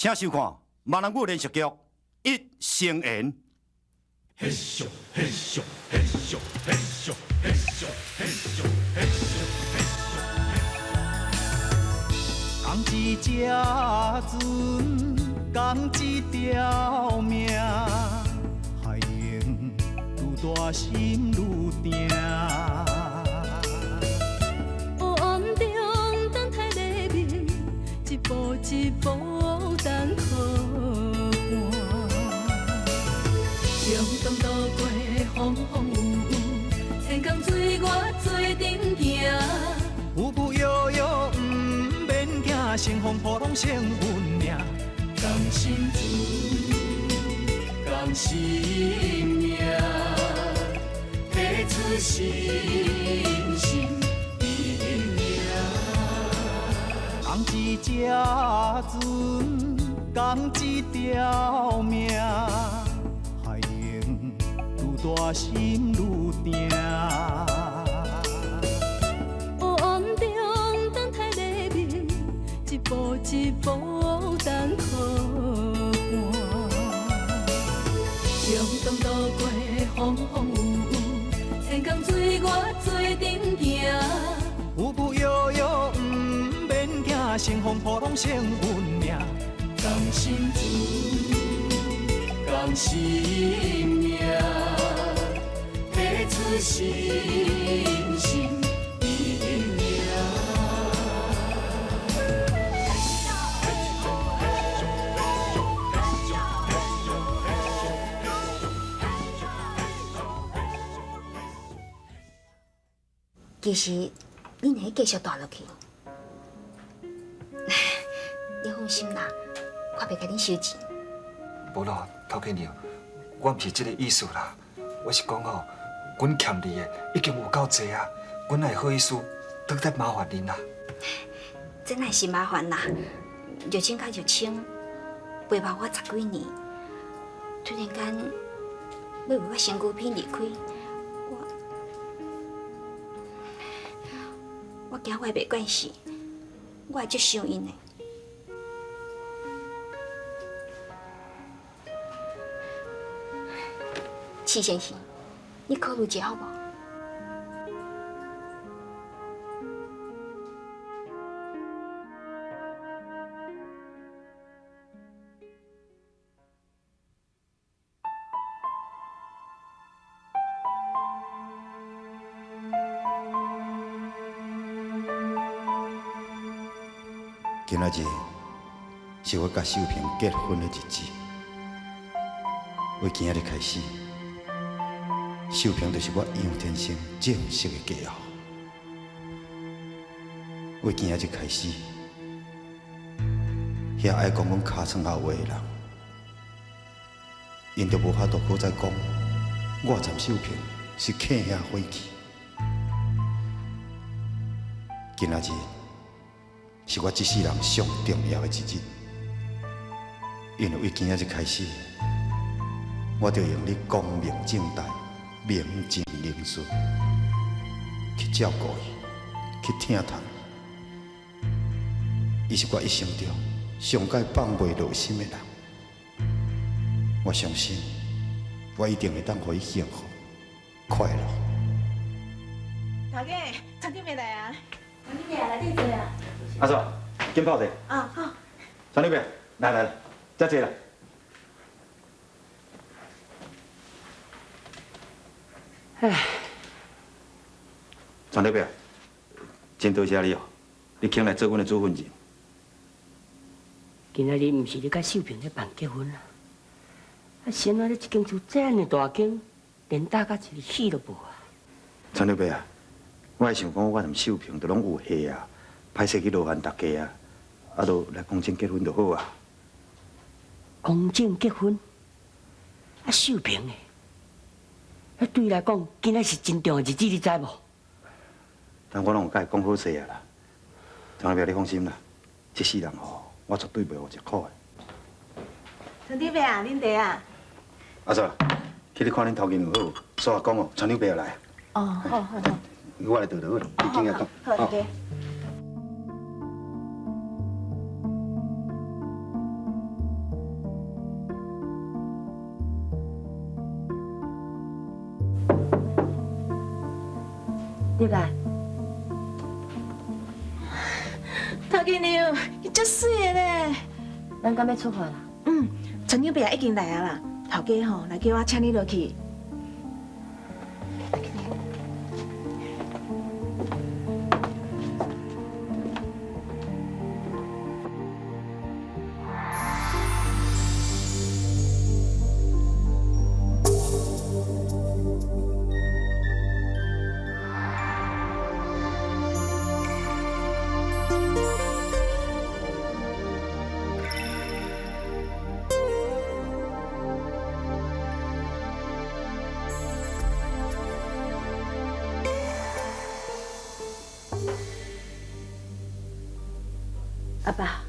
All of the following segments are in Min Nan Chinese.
請收看閩南語連續劇《一生緣》。嘿咻嘿咻嘿咻嘿咻嘿咻嘿咻嘿咻嘿咻。仝一隻船，仝一條命，海湧愈大心愈定。黑暗中等待黎明，一步一步等靠岸。中东渡过风风雨雨，千江水我做阵行。有无摇摇毋免惊，乘风破浪胜运命。仝心船，仝心命，彼此心心意命。仝一隻船，仝一條命，海湧愈大心愈定。黑暗中等待黎明，一步一步等靠岸。中东渡过风风雨雨，千江水我做阵行。有无摇摇毋免惊，乘风破浪胜运命。仝心船，仝心命，彼此心心意命。其實恁會繼續蹛落去，你放心啦，我袂共恁收錢。無啦，頭家娘，我毋是這个意思啦，我是講吼，阮欠你的已經有夠濟啊，阮哪會好意思閣再麻煩恁啦？這哪是麻煩啦？玉清佮玉清陪伴我十幾年，突然間欲為我身軀品離開，我驚我會袂慣勢，我會足想𪜶的。齊先生，你考慮一下好無？今仔日是我佮秀萍結婚的日子，為今仔日開始，秀萍就是我楊天星正式的繼後。為今仔日開始，遐愛講阮尻川後話的人，𪜶就無法度閣再講我參秀萍是契兄伙計。今仔日是我這世人上重要的一日，因為為今仔日開始，我就用得光明正大、名正言順去照顧伊，去疼痛伊。伊是我一生中上蓋放袂落心的人，我相信我一定會當予伊幸福、快樂。頭家，船長未來啊？船長來，內底坐啊。阿嫂，緊泡茶。啊，好。船長伯，來來來，遮坐啦。唉，船長伯，真多謝你哦，你肯來做阮的主婚人。今仔日毋是你佮秀萍咧辦結婚啊？啊，是按怎你這間厝遮爾大間，連搭甲一个戲都無啊？船長伯啊，我會想講，我同秀萍都攏有戲啊，歹勢去勞煩大家啊，啊，就來公證結婚就好啊。公證結婚？啊，秀萍的，啊，對伊來講，今仔是真重要的日子，你知無？但我攏有共伊講好勢啊啦。船長伯，你放心啦，這世人吼，我絕對袂予一苦的。船長伯啊，啉茶啊。阿嫂，去你看恁頭家娘好無？煞講哦，船長伯來。哦，好好好。我來倒就好，你緊來講。好，頭家。入來。頭家娘，伊足媠的咧。咱敢欲出發啦？嗯，村長伯已經來啊啦。頭家吼來叫我請你落去。阿爸，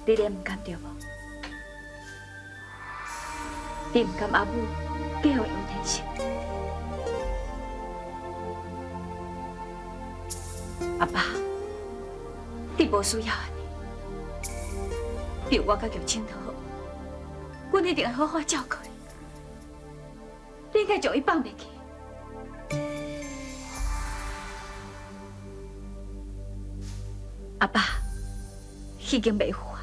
你咧毋甘對無？你毋甘阿母嫁予楊天成？阿爸，你無需要按呢，你有我佮玉清就好，阮一定會好好照顧伊。你應該將伊放袂記。阿爸，已經袂赴啊！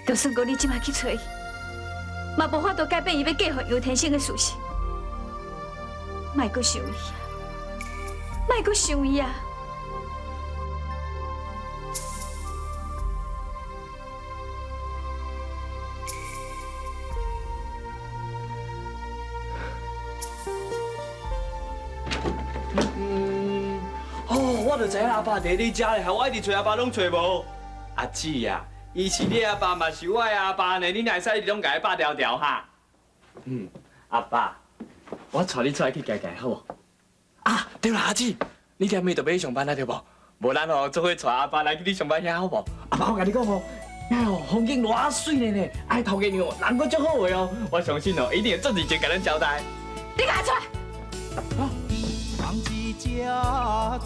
就算講你這擺去揣伊，嘛無法度改變伊欲嫁予楊天成的事實。莫閣想伊啊！莫閣想伊啊！我就知影阿爸佇你遮咧，害我一直揣阿爸攏揣無。阿姊啊，伊是你阿爸，嘛是我的阿爸呢，你哪會使一直攏共伊拍條條哈？嗯，阿爸，我帶你出來去行行好無？啊，對啦，阿姊，你踮暝就欲去上班啊，對無？無咱哦，做伙帶阿爸來去你上班遐好無？阿爸，我共你講哦，遐哦風景偌媠的呢，啊，頭家娘人閣足好的哦，我相信哦，一定會足認真共咱招待。你共我出來！共一隻船，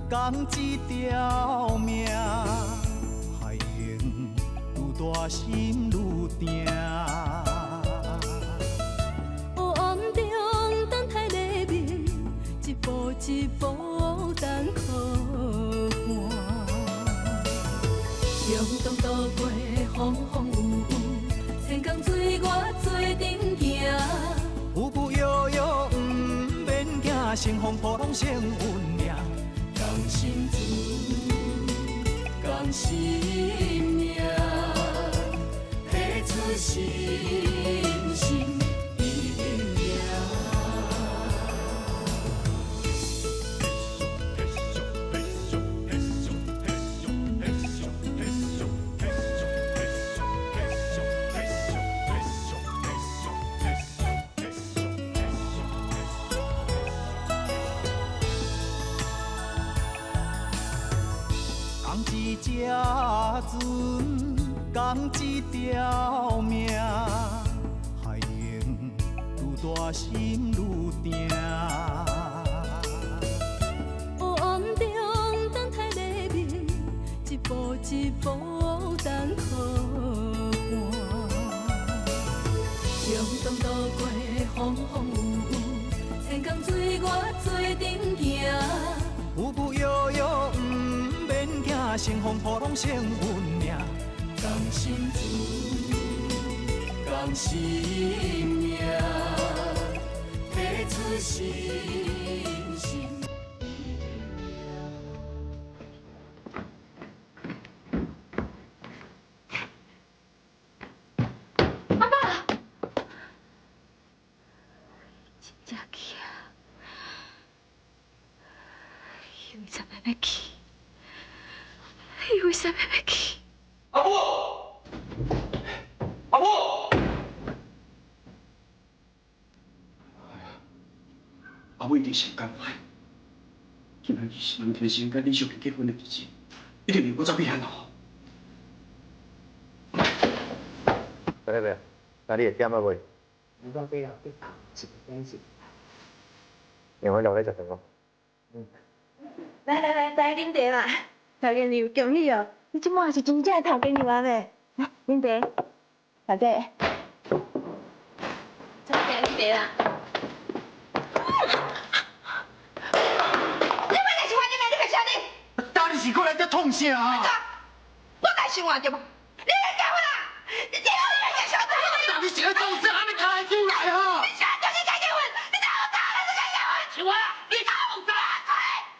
共一條命，海湧愈大心愈定。黑暗中等待黎明，一步一步等靠岸。中东渡过风风雨雨，千江水我做阵行。浮浮摇摇，毋免惊，乘风破浪胜运命。仝心船，仝心命，提出信心伊定赢。仝一隻船，仝一條命，海湧愈大心愈定。黑暗中等待黎明，一步一步等靠岸。中东渡过风风雨雨，千江水我做阵行。浮浮摇摇，毋免惊，乘风破浪胜运命。仝心船，仝心命，提出信心。阿爸，真正去啊！伊為啥物欲去？伊為啥物欲去？阿母，阿母，阿母一定是唔甘願。今仔日是楊天成佮李秀萍結婚的日子，一定會閣走去遐咯。來來，那你會點啊未？500啊，一個鐘是。另外留咧食飯無？嗯。來來來，大家啉茶啦。頭家娘，恭喜哦！你這擺是真正的頭家娘啊咧。來，啉茶。大姐。大家啉茶啦。是閣來遮創啥啊？我该想话对无？你来结婚啊？你结婚你结啥子？你是咧创啥？你开手来哈！你啥叫你该结婚？你哪有打你就该结婚？是我，你哪有打？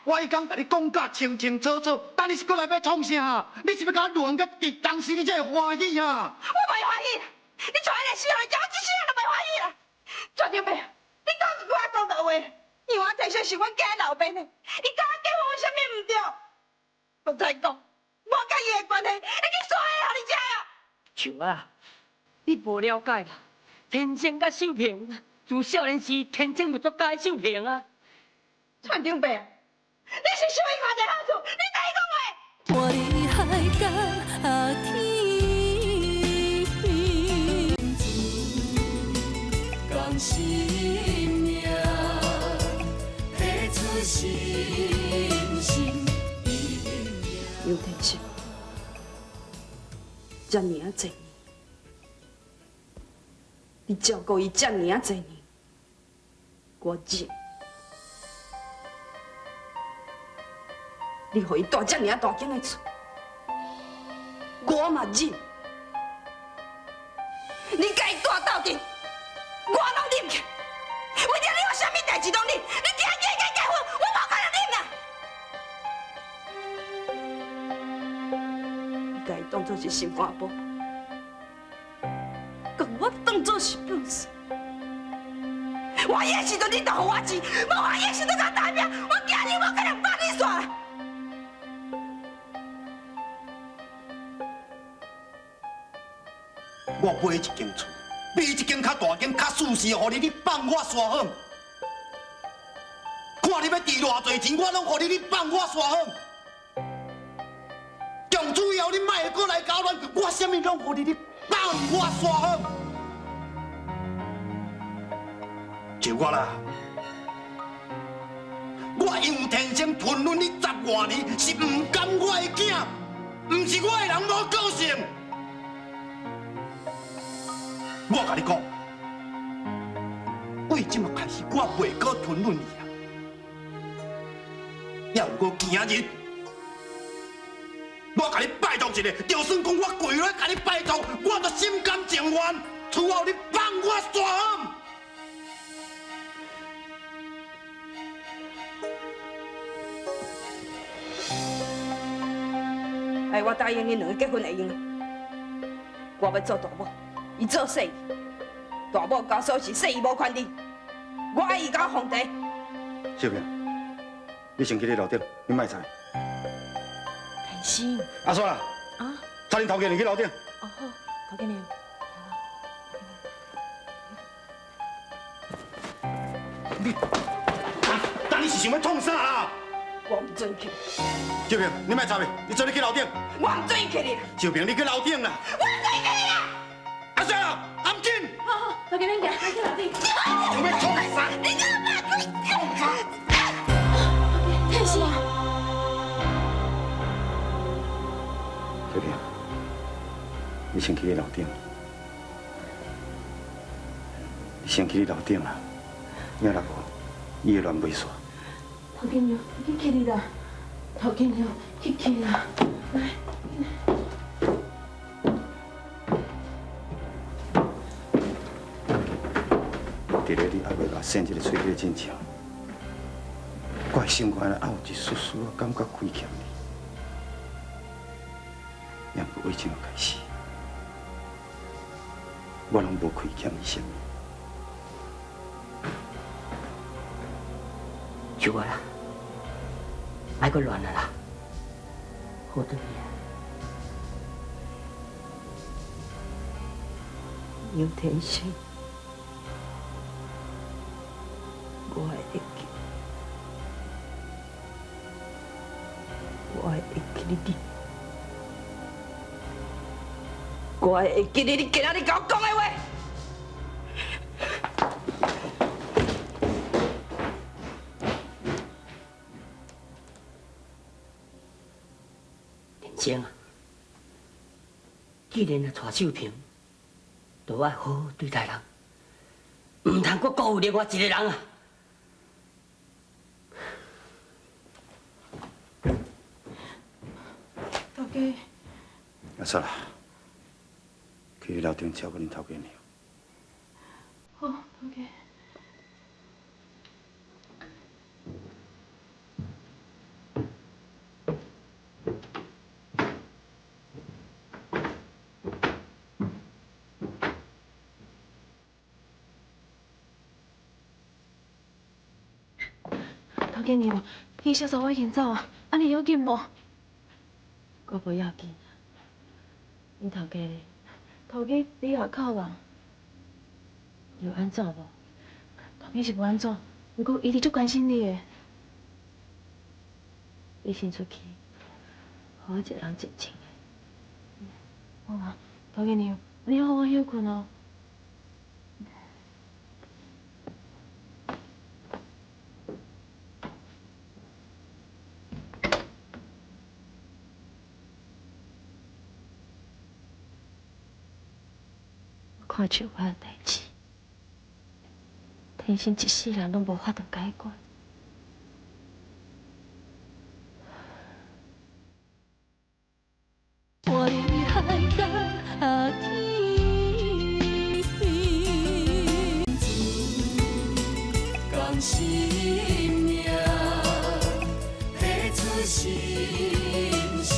我彼工共你讲甲清清楚楚，等你是阁来欲创啥啊？你是欲共我乱甲伫当时你才会欢喜啊？我袂欢喜，你娶来死人，我一世人都袂欢喜啦！庄长伯，你讲一句话公道话，因为我天生是阮囝老爸呢，伊共我结婚有啥物毋对？我再讲，我佮伊的关系已经煞予你知啊！像啊，你无了解啦，天生佮秀萍自少年时，天生就足佮意秀萍啊。庄长伯，你是想伊看这好处，你共伊讲话。活伫海角天，共心命，彼此心心意。杨天生，遮尔啊济年，你照顾伊遮尔啊济年，我忍。你予伊住遮尔啊大间的厝，我嘛忍。你共伊住斗阵，我拢忍去。为著你，我啥物代志拢忍。你今日共结婚，我无可能忍啦。你共伊当作是心肝宝，共我当作是粪扫。欢喜的时阵你就予我钱，无欢喜的时阵共我打拼，我今日无可能放你煞。我买一间厝，比这间较大间、较舒适，予你，你放我煞好。看你欲挃偌济钱，我拢予你，你放我煞好。从此以后，你莫会阁来搅乱，我啥物拢予你，你放我煞好。就我啦，我杨天生吞忍你10外年，是毋甘我的囝，毋是我的人无个性。我共你讲，为这马开始，我袂阁吞忍你啊！也毋过今日，我共你拜托一下，就算讲我跪落共你拜托，我都心甘情愿。厝后你放我煞好。哎，我答应恁两个结婚会用，我欲做大某。伊做细，大某交锁匙，细伊无权利。我爱伊共我奉茶。秀萍，你先去你楼顶，你莫睬。天生。阿锁啦。啊。带恁头家娘去楼顶。哦好，头家娘。你，但你是想欲创啥啊？我毋准去。秀萍，你莫插伊，你做你去楼顶。我毋准去哩。秀萍，你去楼顶啦。我毋准去啦。阿锁啦，安紧。好好，头家娘行，去楼顶。想欲创啥？你干嘛？创啥？天生。秀萍，你先去你楼顶，你先去你楼顶啦。你若无，伊会乱袂煞。头家娘，你去起啦！头家娘，去起啦！来。伫咧你还袂共搧一个喙齿进前，我的心肝内还有一丝丝仔感觉亏欠你。也毋过为这马开始，我拢无亏欠你啥物。求我啦，莫阁乱啊啦，好转去啊。杨天生，我会记，我会记你，我会记你，你今仔日共我讲的话。天生啊，既然啊娶秀萍，就爱好好对待人，毋通阁辜负另外一个人啊！家。阿煞啦，去楼顶照顾恁头家娘。好，头家。头家娘，伊小嫂我已经走啊，按呢要紧无？阁无要紧。恁头家咧？头家伫外口啦。有按怎无？头家是无按怎，毋过伊直足关心你的。你先出去，予我一个人静静的。好啊，头家娘，你好好休睏哦。看笑我的代志，天生一世人拢无法度解决。我离海到天边，共心命，提出信心。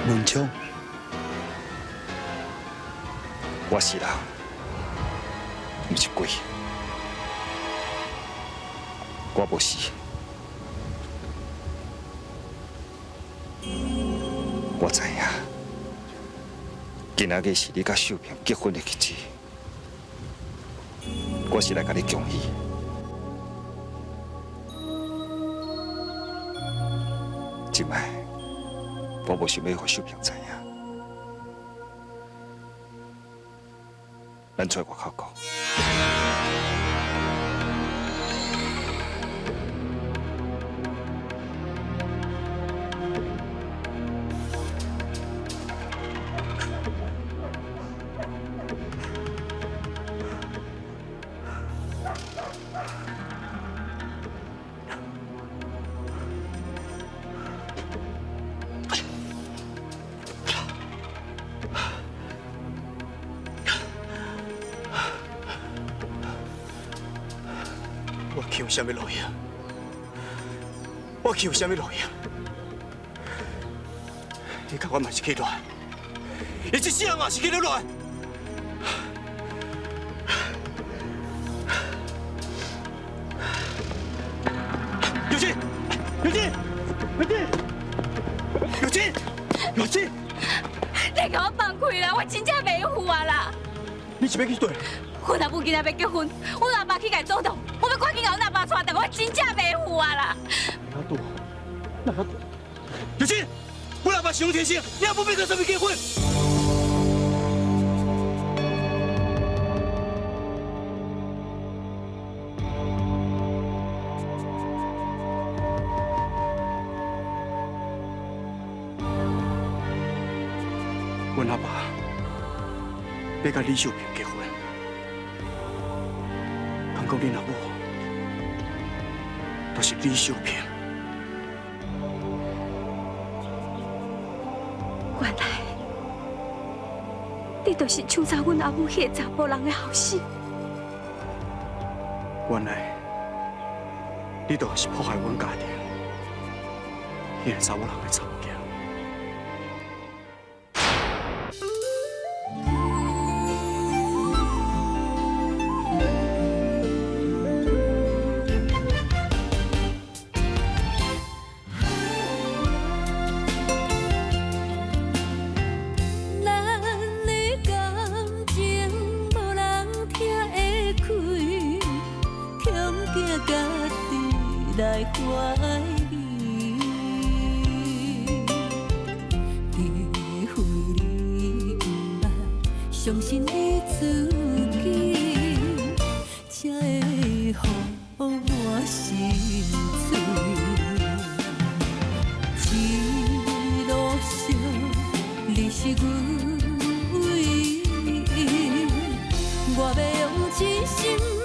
文昌，我是人，毋是鬼，我无死，我知影，今仔日是你佮秀萍结婚的日子，我是来共你恭喜。这摆。我无想欲予秀萍知影，咱出来外口讲。我去有啥物路用？我去有啥物路用？伊共我嘛是去乱，伊这世人嘛是去咧乱。有金，有金，有金，有金，有金！你共我放开啦！我真正袂赴啊啦！你是欲去佗？阮阿母今仔欲结婚，阮阿爸去共阻挡，我欲赶紧共阮阿爸带转，我真正袂赴啊啦！哪躲？哪躲？有金，阮阿爸是杨天星，你阿母欲佮啥物结婚？阮阿爸欲佮李秀萍结婚。敢讲恁阿母，就是李秀萍。原来你就是抢走阮阿母彼个查埔人的后生。原来你就是破坏阮家庭彼个查某人的查某囝。懷疑。除非你毋捌相信你自己，才會予我心醉。一路上你是阮唯一，我欲用真心。